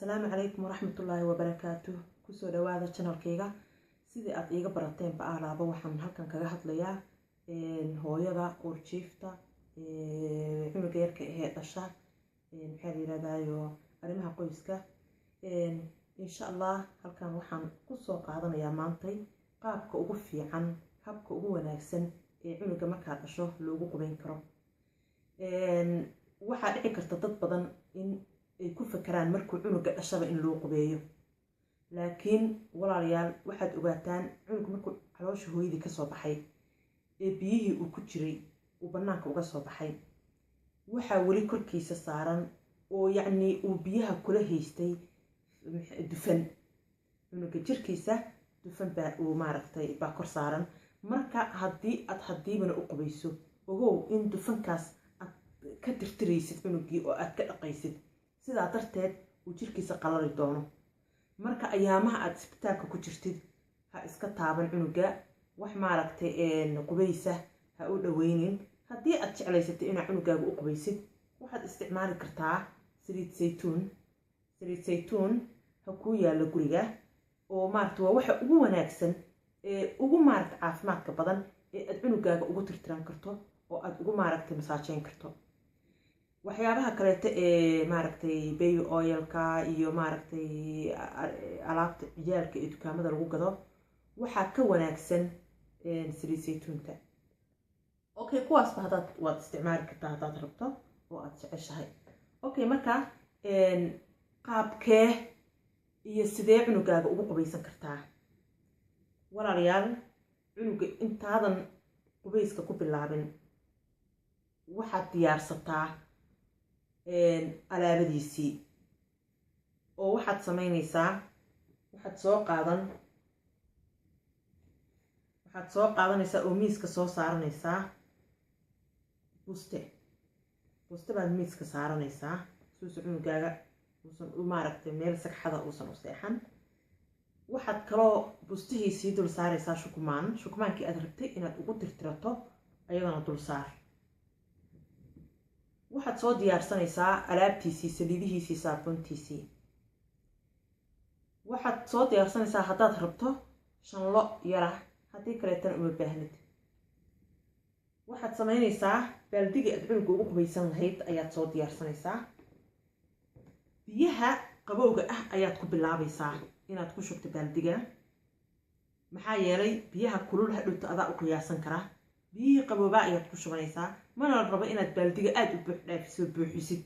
Asalaamu calaykum waraxmatullaahi wabarakaatuh. Kusoo dhawaada channelkayga. Sidii aad iiga barateenba, alaaba waxaan halkan kaga hadlayaa hooyada uurjiifta, cunuga yarka ahee dhasha, maxaa la yirahdaayo, arrimaha qoyska. Insha Allah halkan waxaan kusoo qaadanayaa maantay qaabka ugu fiican, habka ugu wanaagsan ee cunuga markaa dhasho loogu qubeyn karo. Waxaa dhici karta dad badan in ay ku fakeraan markuu cunuga dhashaba in loo qubeeyo, laakiin walaalayaal, waxaad ogaataan cunug markuu caloosha hooyadii kasoo baxay ee biyihii uu ku jiray uu bannaanka uga soo baxay, waxaa weli korkiisa saaran oo yacnii uu biyaha kula haystay dufan. Cunuga jirkiisa dufan baa uu maaragtay baa kor saaran. Marka haddii aad haddiibana u qubayso, ogow in dufankaas aad ka tirtiraysid cunugii oo aad ka dhaqaysid, sidaa darteed uu jirkiisa qalali doono. Marka ayaamaha aada isbitaalka ku jirtid ha iska taaban cunuga, wax maaragtay qubaysa ha u dhaweynin. Haddii aad jeclaysatay inaad cunugaaga u qubaysid, waxaad isticmaali kartaa saliid saytuun. Saliid saytuun ha kuu yaallo guriga oo maaragta waa waxa ugu wanaagsan ee ugu maaragta caafimaadka badan ee aad cunugaaga ugu tirtiran karto oo aad ugu maaragtay masaajeyn karto. Waxyaabaha kaleeto ee maaragtay baby oilka iyo maaragtay alaabta ciyaalka ee dukaamada lagu gado waxaa ka wanaagsan saliid saytuunta. Okay, kuwaasba haddaad waad isticmaali kartaa haddaad rabto oo aad jeceshahay. Okay, marka qaabkee iyo sidee cunugaaga ugu qubaysan kartaa? Walaalayaal, cunuga intaadan qubayska ku bilaabin waxaad diyaarsataa alaabadiisii, oo waxaad samaynaysaa waxaad soo qaadanaysaa oo miiska soo saaranaysaa buste. Buste baad miiska saaranaysaa suusa cunugaaga uusan u maaragtay meel sagxada uusan u seexan. Waxaad kaloo bustihii sii dul saaraysaa shukumaan, shukumaankii aad rabtay inaad ugu tirtirato ayadana dul saar. Waxaad soo diyaarsanaysaa alaabtiisii, saliidihiisii, saabuuntiisii. Waxaad soo diyaarsanaysaa haddaad rabto shanlo yara, haddii kaleetana uma baahnid. Waxaad samaynaysaa baaldigii aad cunuga ugu qubaysan lahayd ayaad soo diyaarsanaysaa. Biyaha qabowga ah ayaad ku bilaabaysaa inaad ku shubto baaldiga, maxaa yeelay biyaha kulul hadhowta adaa u qiyaasan karaa. Biyihii qaboobaa ayaad ku shubanaysaa. Mana la rabo inaad baaldiga aada u buux dhaafiso, buuxisid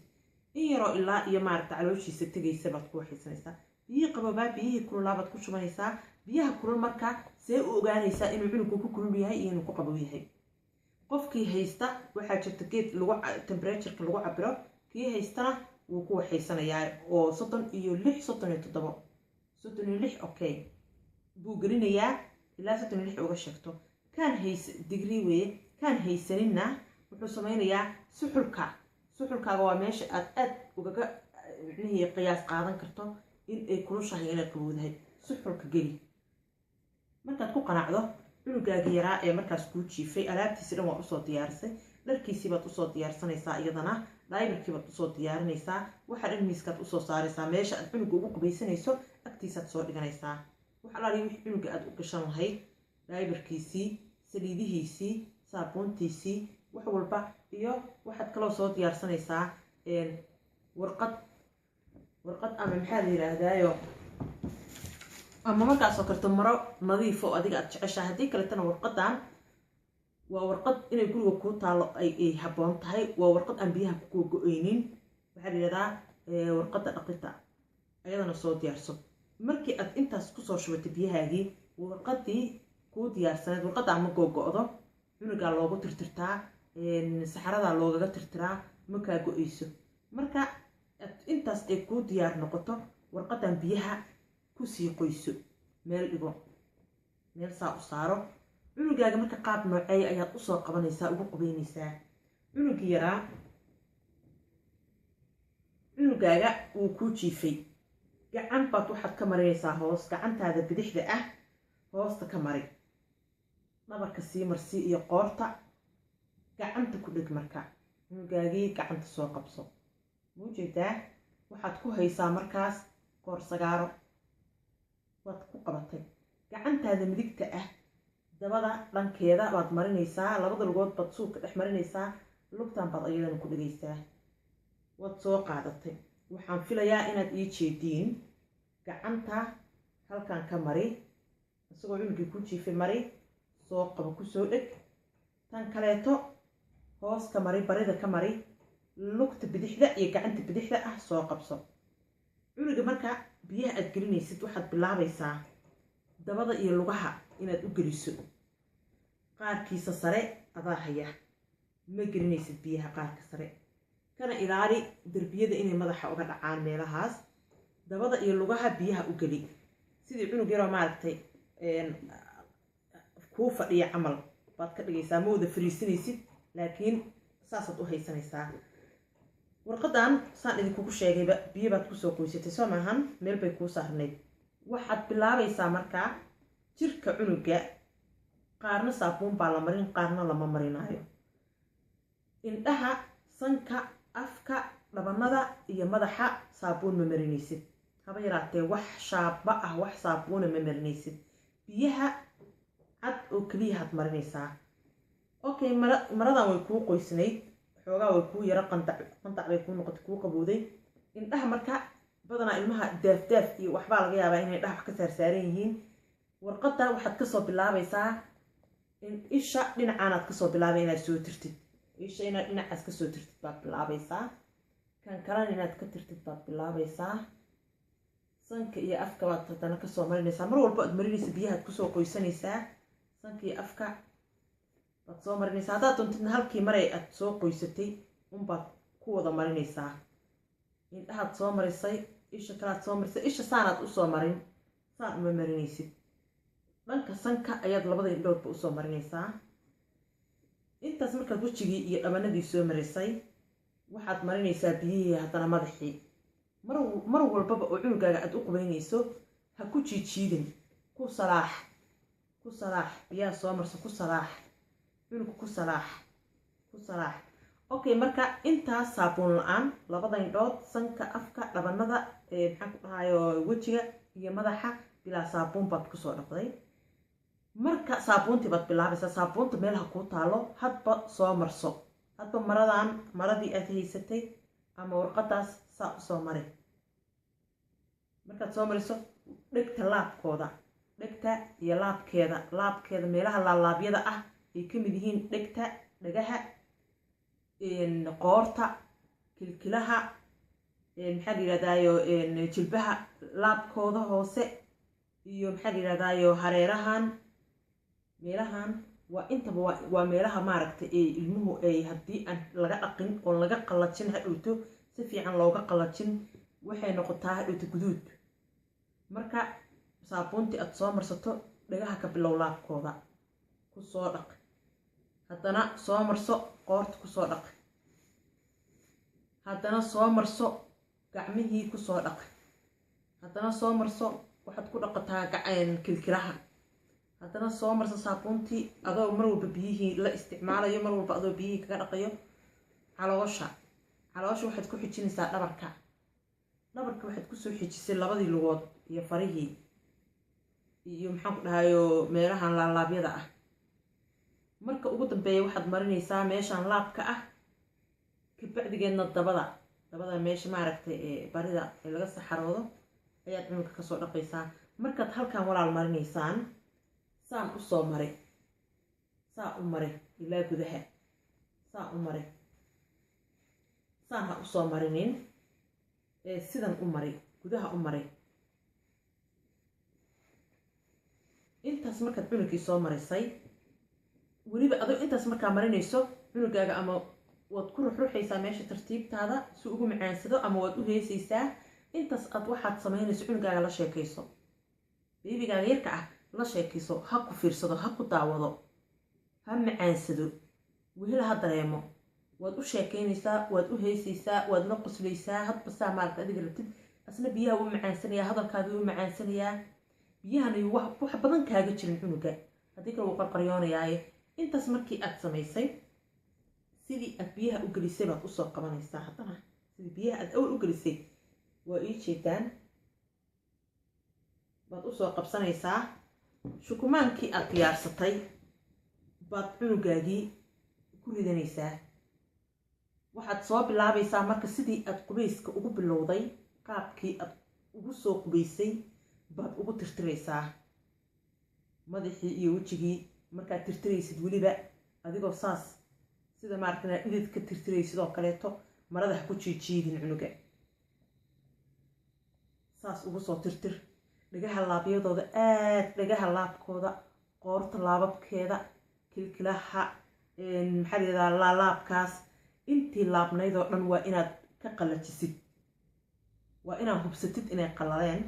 in yaroo ilaa iyo maaragta calooshiisa tegaysa baad ku waxaysanaysaa. Biyihii qaboobaa, biyihii kululaa baad ku shubanaysaa. Biyaha kulul marka see u ogaanaysaa inuu cunugu ku kulul yahay iyo inuu ku qabow yahay? Qofkii haysta waxaa jirta geed lagu temperatureka lagu cabiro. Kii haystana wuu ku waxaysanayaa oo 36, 37, 36 okay buu gelinayaa ilaa 36 uga sheegto. Kaan hays degree weeye. Kaan haysaninna wuxuu sameynayaa suxulka. Suxulkaaga waa meesha aad aad ugaga micnihii qiyaas qaadan karto in ay kulushahay, inay qabowdahay. Suxulka geli. Markaad ku qanacdo cunugaagi yaraa ee markaas kuu jiifay, alaabtiisi dhan waa usoo diyaarisay, dharkiisii baad usoo diyaarsanaysaa, iyadana diaperkii baad usoo diyaarinaysaa. Waxaa dhan miiskaad usoo saaraysaa, meesha aad cunuga ugu qubaysanayso agtiisaad soo dhiganaysaa. Wax alaali wixii cunuga aad u gashan lahayd, diaperkiisii, saliidihiisii, saabuuntiisii, wax walba. Iyo waxaad kaloo soo diyaarsanaysaa warqad, warqad ama maxaa la yiraahdaayo, ama markaasoo kaleto maro nadiifo adiga aad jeceshahay. Haddii kaletana warqadan waa warqad inay guriga kuu taalo ay habboon tahay. Waa warqad aan biyaha ku go-eynin, waxaa la yihahdaa warqadda dhaqita, ayadana soo diyaarso. Markii aad intaas kusoo shubatay biyahaagii, warqadii kuu diyaarsaneed, warqadda ama googo-do cunugaa loogu tirtirtaa, saxaradaa loogaga tirtiraa, makaa go-eyso. Marka intaas ay kuu diyaar noqoto, warqadan biyaha kusii qoyso, meel dhigo, meel saa u saaro cunugaaga. Marka qaab nooceeya ayaad usoo qabanaysaa, ugu qubeynaysaa cunugii yaraa? Cunugaaga wuu kuu jiifay, gacan baad waxaad ka marinaysaa hoos, gacantaada bidixda ah hoosta ka mari, dhabarka sii marsii iyo qoorta, gacanta ku dheg. Marka cunugaagii gacanta soo qabso, maujeedaa? Waxaad ku haysaa markaas Qoor sagaaro waad ku qabatay. Gacantaada midigta ah dabada dhankeeda baad marinaysaa, labada lugood baad suulka dhex marinaysaa, lugtan baad ayadana ku dhigaysaa. Waad soo qaadatay. Waxaan filayaa inaad ii jeediin. Gacanta halkan ka mari, isagoo cunugii ku jiifay mari, soo qabo, kusoo dheg. Tan kaleeto hoos ka mari, barida ka mari, lugta bidixda iyo gacanta bidixda ah soo qabso. Cunuga marka biyaha aad gelinaysid, waxaad bilaabaysaa dabada iyo lugaha inaad u geliso. Qaarkiisa sare adaa haya, ma gelinaysid biyaha qaarka sare, kana ilaali derbiyada inay madaxa uga dhacaan meelahaas. Dabada iyo lugaha biyaha u geli, sidii cunug yaroo maaragtay kuu fadhiya camal baad ka dhigaysaa. Ma wada fariisanaysid, laakiin saasaad u haysanaysaa. Warqadan saan idinkugu sheegayba, biyo baad kusoo qoysatay, soo maahan? Meel bay kuu saarnayd. Waxaad bilaabaysaa markaa jirka cunuga. Qaarna saabuun baa la marin, qaarna lama marinaayo. Indhaha, sanka, afka, dhabanada iyo madaxa saabuun ma marinaysid, haba yaraatee. Wax shaaba ah, wax saabuuna ma marinaysid. Biyaha cad oo keliyahaad marinaysaa. Okay, maradan way kuu qoysnayd xoogaa, way kuu yaro qandac qandac bay kuu noqotay, kuu qabowday. Indhaha marka badanaa ilmaha daafdaaf iyo waxbaa laga yaabaa inay indhaha wax ka saarsaaran yihiin. Warqadda waxaad kasoo bilaabaysaa isha, dhinacaanaad kasoo bilaabay inaad soo tirtid. Isha inaad dhinacaas kasoo tirtid baad bilaabaysaa, kan kalena inaad ka tirtid baad bilaabaysaa. Sanka iyo afka baad haddana kasoo marinaysaa. Mar walba aad marinaysa biyahaad kusoo qoysanaysaa, sanka iyo afka baad soo marinaysaa. Haddaad doontidna halkii maray aad soo qoysatay unbaad ku wada marinaysaa. Indhahaad soo marisay, isha kalaad soo marisay. Isha saanaad usoo marin, saan uma marinaysid. Dhanka sanka ayaad labada indhoodba usoo marinaysaa. Intaas markaad wejigii iyo dhabanadii soo marisay, waxaad marinaysaa biyihii haddana madaxii. Mar walbaba oo cunugaaga aad u qubaynayso, ha ku jiijiidin, ku salaax, ku salaax. Biyaha soo marso, ku salaax cunuga, ku salaax, ku salaax. Okay, marka intaas saabuun la-aan, labada indhood, sanka, afka, dhabanada, maxaan ku dhahayo, wejiga iyo madaxa bilaa saabuun baad kusoo dhaqday. Marka saabuuntii baad bilaabaysaa. Saabuunta meelaha kuu taalo hadba soo marso, hadba maradan, maradii aad haysatay ama warqadaas saa usoo mari. Markaad soo mariso dhegta laabkooda, dhegta iyo laabkeeda, laabkeeda meelaha laalaabyada ah ay ka mid yihiin dhegta, dhagaha, qoorta, kilkilaha, maxaa la yidhahdaayo, jilbaha laabkooda hoose iyo maxaa la yidhahdaayo, hareerahan, meelahan waa intaba waa meelaha maaragtay ee ilmuhu ay haddii aan laga dhaqin oon laga qallajin hadhowto, si fiican looga qallajin, waxay noqotaa hadhowto guduud. Marka saabuuntii aad soo marsato, dhagaha ka bilow, laabkooda ku soo dhaq, haddana soo marso qoorta, kusoo dhaq, haddana soo marso gacmihii, kusoo dhaq, haddana soo marso, waxaad ku dhaqataa kilkilaha, haddana soo marso saabuuntii, adoo mar walba biyihii la isticmaalayo, mar walba adoo biyihii kaga dhaqayo caloosha. Caloosha waxaad ku xijinaysaa dhabarka. Dhabarka waxaad kusoo xijisay labadii lugood iyo farihii iyo maxaan ku dhahayo, meelahan laalaabyada ah. Marka ugu dambeeya waxaad marinaysaa meeshan laabka ah, kabacdigeedna dabada, dabada meesha maaragtay ee barida ee laga saxaroodo ayaad cunuga kasoo dhaqaysaa. Markaad halkan walaal marinaysaan, saan usoo mari, saa u mari ilaa gudaha, saa u mari. Saan ha usoo marinin ee sidan u mari, gudaha u mari. Intaas markaad cunugii soo marisay, weliba adoo intaas markaa marinayso cunugaaga, ama waad ku ruxruxaysaa meesha tartiibtaada si ugu macaansado, ama waad u heesaysaa. Intaas aad waxaad samaynayso, cunugaaga la sheekayso, beebigaaga yarka ah la sheekayso. Ha ku fiirsado, ha ku daawado, ha macaansado, wehel ha dareemo. Waad u sheekaynaysaa, waad u heesaysaa, waad la qoslaysaa, hadba saa maaragta adiga rabtid. Asna biyaha wuu macaansanayaa, hadalkaada wuu macaansanayaa, biyahana wax badan kaaga jirin cunuga, haddii kale wuu qarqaryoonayaaye. Intaas markii aad samaysay, sidii aad biyaha u gelisay baad usoo qabanaysaa haddana. Sidii biyaha aad awal u gelisay waa ii jeedaan. Baad usoo qabsanaysaa shukumaankii aad diyaarsatay, baad cunugaagii ku ridanaysaa. Waxaad soo bilaabaysaa marka sidii aad qubayska ugu bilowday, qaabkii aad ugu soo qubaysay baad ugu tirtiraysaa madaxii iyo wejigii. Markaad tirtiraysid, weliba adigoo saas sida maaragta dhidid ka tirtiraysid oo kaleeto, marada ha ku jiijiidin cunuga, saas ugu soo tirtir dhagaha laabyadooda, aad dhagaha laabkooda, qoorta laababkeeda, kilkilaha, maxaa la yidhahdaa, laalaabkaas intii laabnayd oo dhan waa inaad ka qallajisid, waa inaad hubsatid inay qallaleen.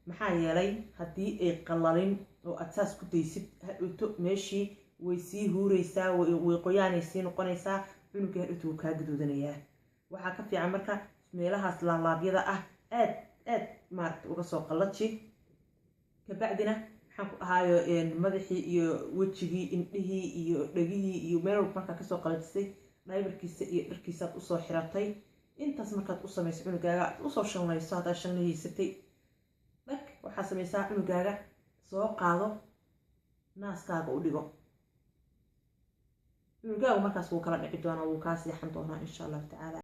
Maxaa yeelay haddii ay qallalin oo aad saas ku daysid, hadhowto meeshii way sii huureysaa, way qoyaanay sii noqonaysaa, cunugii hadhowto wuu kaa gaduudanayaa. Waxaa ka fiican marka meelahaas laalaabyada ah aad aad maaragta uga soo qallaji. Kabacdina maxaan ku dhahaayo, madaxii iyo wejigii, indhihii iyo dhegihii iyo meel walba markaa kasoo qalajisay, diaperkiisa iyo dharkiisaad usoo xiratay. Intaas markaad u samayso cunugaaga, aad usoo shanlayso haddaad shanlahaysatay, dhag, waxaa samaysaa cunugaaga soo qaado, naaskaaga u dhigo. Cunugaagu markaas wuu kala dhici doonaa, wuu kaa seexan doonaa, insha Allahu tacaala.